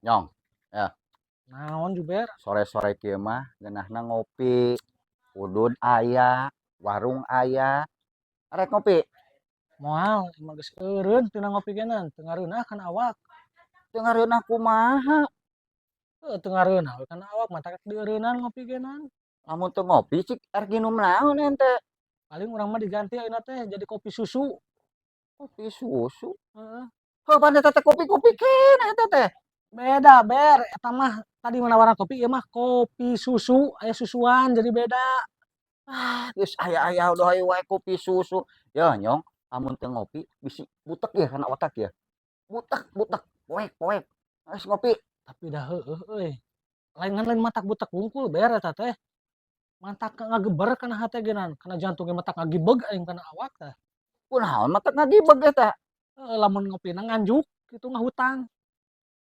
Nyong, Naon, Juber? Sore-sore kieu mah ngeunahna ngopi. Udud aya, warung aya. Arek ngopi? Moal, emang geus eureun tina ngopi genan, teu ngareunah kana awak. Teu ngareunah kumaha? Heuh, teu ngareunah we kana awak, matak dieureunnan ngopi genan. Lamun teu ngopi cik arek nginum naon ente? Paling urang mah diganti ayeuna teh jadi kopi susu. Kopi susu. Heeh. Heuh, pan eta teh kopi-kopi keneh eta teh. Beda, Ber, eta mah tadi menawarkan kopi, ieu mah kopi susu, aya susuan jadi beda. Ah, geus aya-aya udah wae kopi susu. Ya, Nyong, amun teu ngopi bisi butek ya kana otak ya. Butek, butek, poek, poek. Geus ngopi. Tapi dah heueuh euy. Lain ngan lain matak butek wungkul, Ber, eta teh. Matak ngageber kana hate genan, kana jantung ge matak ngagibeg aing kana awak tah. Kunaon matak ngagibeg eta? Heeh, lamun ngopina nganjuk kitu ngahutang.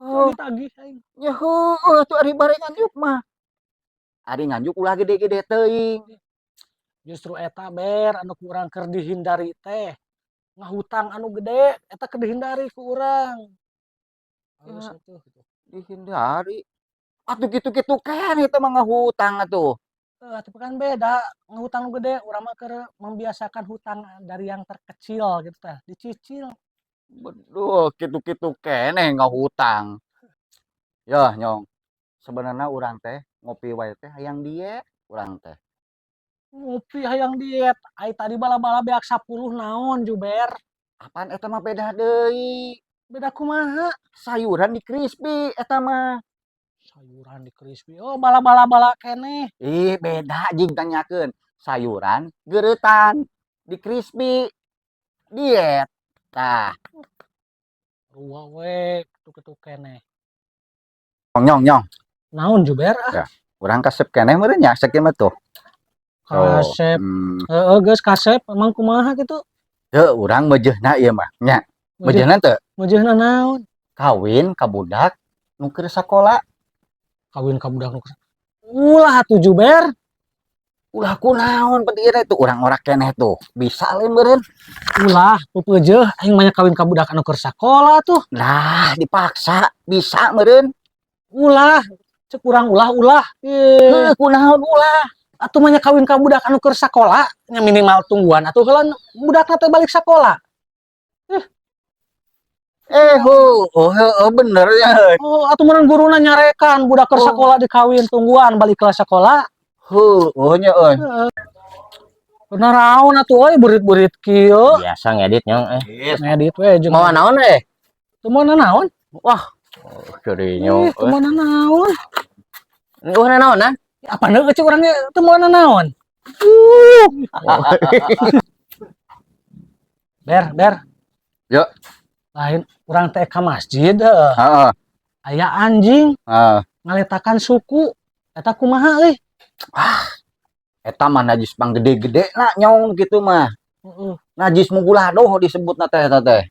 Oh, Ditagih aing. Nya heueuh atuh ari bare nganjuk mah. Ari nganjuk ulah gede-gede teuing. Justru eta, Ber, anu ku urang keur dihindari teh. Ngahutang anu gede eta keur dihindari ku urang. Halus Ya. atuh gitu. Dihindari. Atuh kitu-kitu keneh eta mah ngahutang atuh. Heuh, tapi kan beda ngahutang nu gede, urang mah keur membiasakan hutang dari yang terkecil gitu tah, dicicil. Betul, kitu-kitu keneh ngahutang. Yah, Nyong. Sebenarnya urang teh ngopi wae teh hayang diet urang teh. Ngopi hayang diet, ai tadi bala-bala beak 10 naon, Juber? Apaan eta mah beda deui. Beda kumaha? Sayuran di crispy eta mah. Sayuran di crispy. Oh, bala-bala bala keneh. Ih, beda jeung tanyakeun. Sayuran geureutan di crispy diet. Tah, Rua we kitu-kitu keneh. Nyong, nyong, nyong. Naon, Juber, ah? Ya, urang kasep keneh meureun nya sakieu mah tuh. Tuh, Kasep. Heeh, geus kasep, emang kumaha kitu? Teu, urang meujeuhna ieu mah nya. Meujeuh Meujeuhna teu? Meujeuhna naon? Kawin ka budak nu keur sakola. Kawin ka budak nu keur. Ulah atuh, Juber. Ulah kunaon penting itu urang ora keneh tuh. Bisa lain meureun. Ulah, peupeujeuh aing mah kawin ka budak anu keur sakola tuh. Lah, dipaksa bisa meureun. Ulah, cek urang ulah ulah. Ih, Heuh, kunaon ulah? Atuh mah kawin ka budak anu keur sakola, nya minimal tungguan atuh heula budakna teh balik sakola. Eh, oh, oh, bener ya. Oh, atuh meureun guruna nyarekan budak keur Oh. sakola dikawin tungguan balik kelas sakola. Heuh, oh nya euy. Bener naon atuh euy burit-burit kieu. Biasa ngedit, Nyong, eh. Ngedit we jeung Mau naon eh? Teu moal naon? Wah. Oh, jadi Nyong. Ih, teu moal naon. Uh, naon nah? Apa deui cek urang ge teu moal naon. Ber, ber. Yo. Lain urang teh ka masjid heuh. Heeh, Aya anjing heeh. ngaletakan suku. Eta kumaha euy? Eta mah najis pang gede-gede na, Nyong, gitu mah. Heeh. Najis muguladoh disebutna teh eta teh.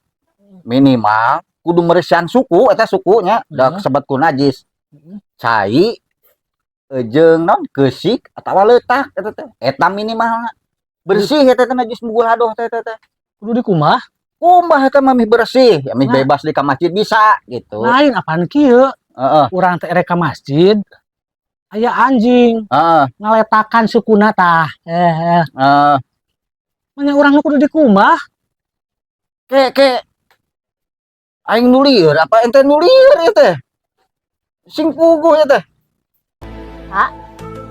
Minimal kudu meresian suku eta sukunya da sebat ku najis. Cai jeung naon keusik atawa leutak eta teh. Eta minimalna. Bersih eta teh najis muguladoh teh eta teh. Kudu dikumbah. Kumbah eta mah mih bersih, ya mih Nah. bebas di ka masjid bisa gitu. Lain apaan kieu? Heeh, Urang teh erek ka masjid. Aya anjing ngaletakan sukuna tah. Eh, eh. Heeh. Manya urang nu kudu dikumbah. Ke ke aing nu lieur apa ente nu lieur ieu teh? Sing puguh ieu teh.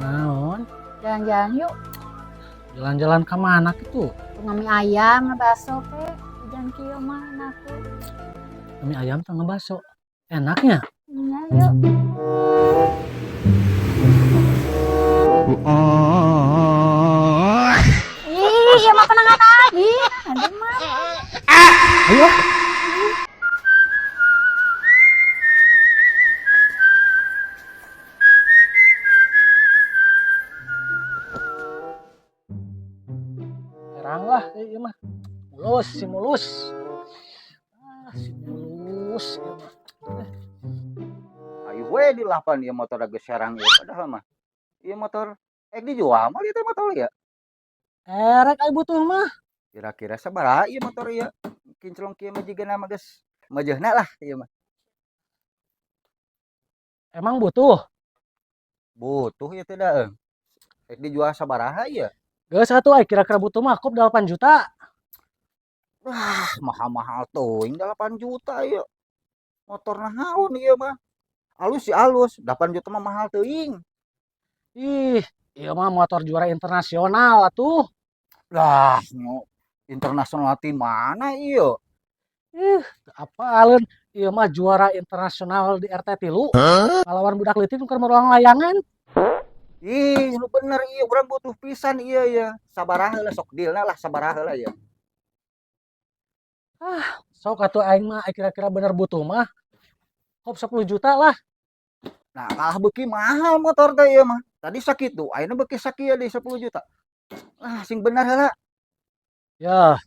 Naon? Jalan-jalan yuk. Jalan-jalan ka mana kitu? Mie ayam, bakso ke. Hujan kieu mah enak. Mie ayam tengah bakso. Enaknya. Iya, yuk. Ih, ya mah kenangan lagi. Aduh mah. Ayo. Herang lah ieu mah. Mulus, si mulus. Ah, si mulus ieu mah. Ayo we dilapan ieu motor geus serang ieu padahal mah. Ieu motor ek dijual mah ieu teh motor ya. Erek ai butuh mah. Kira-kira sabaraha ieu motor ieu? Kinclong kieu mah jigana mah geus meujeuhna lah ieu mah. Emang butuh? Butuh ya tidak eh. Rek dijual sabaraha ya? Geus atuh, ai kira-kira butuh mah kop 8 juta. Wah, mahal-mahal teuing 8 juta ieu. Motor naon ieu mah? Alus sih alus, 8 juta mah mahal teuing. Ih, ieu mah motor juara internasional atuh. Lah, mau internasional ti mana ieu? Ih, apaleun, ieu mah juara internasional di RT 3. Ngalawan budak leutik nu keur marolang layangan. Ih, nu bener ieu, urang butuh pisan ieu ya. Sabaraha heula, sok dealna lah, sabaraha heula ieu. Ah, sok atuh, aing mah ai kira-kira bener butuh mah kop 10 juta lah. Nah, kalah beuki mahal motor teh ieu mah. Tadi sakitu, ayeuna beuki sakieu deui 10 juta. Ah, sing bener heula. Ya,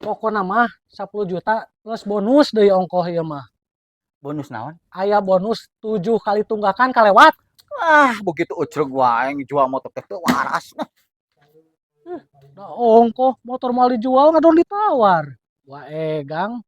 pokona mah 10 juta plus bonus deui ongkoh ieu mah. Bonus naon? Aya bonus 7 kali tunggakan kalewat. Ah, begitu ucreg wae jual motor teh teu waras nah. Da ongkoh motor moal dijual, ngadon ditawar. Wah, egang.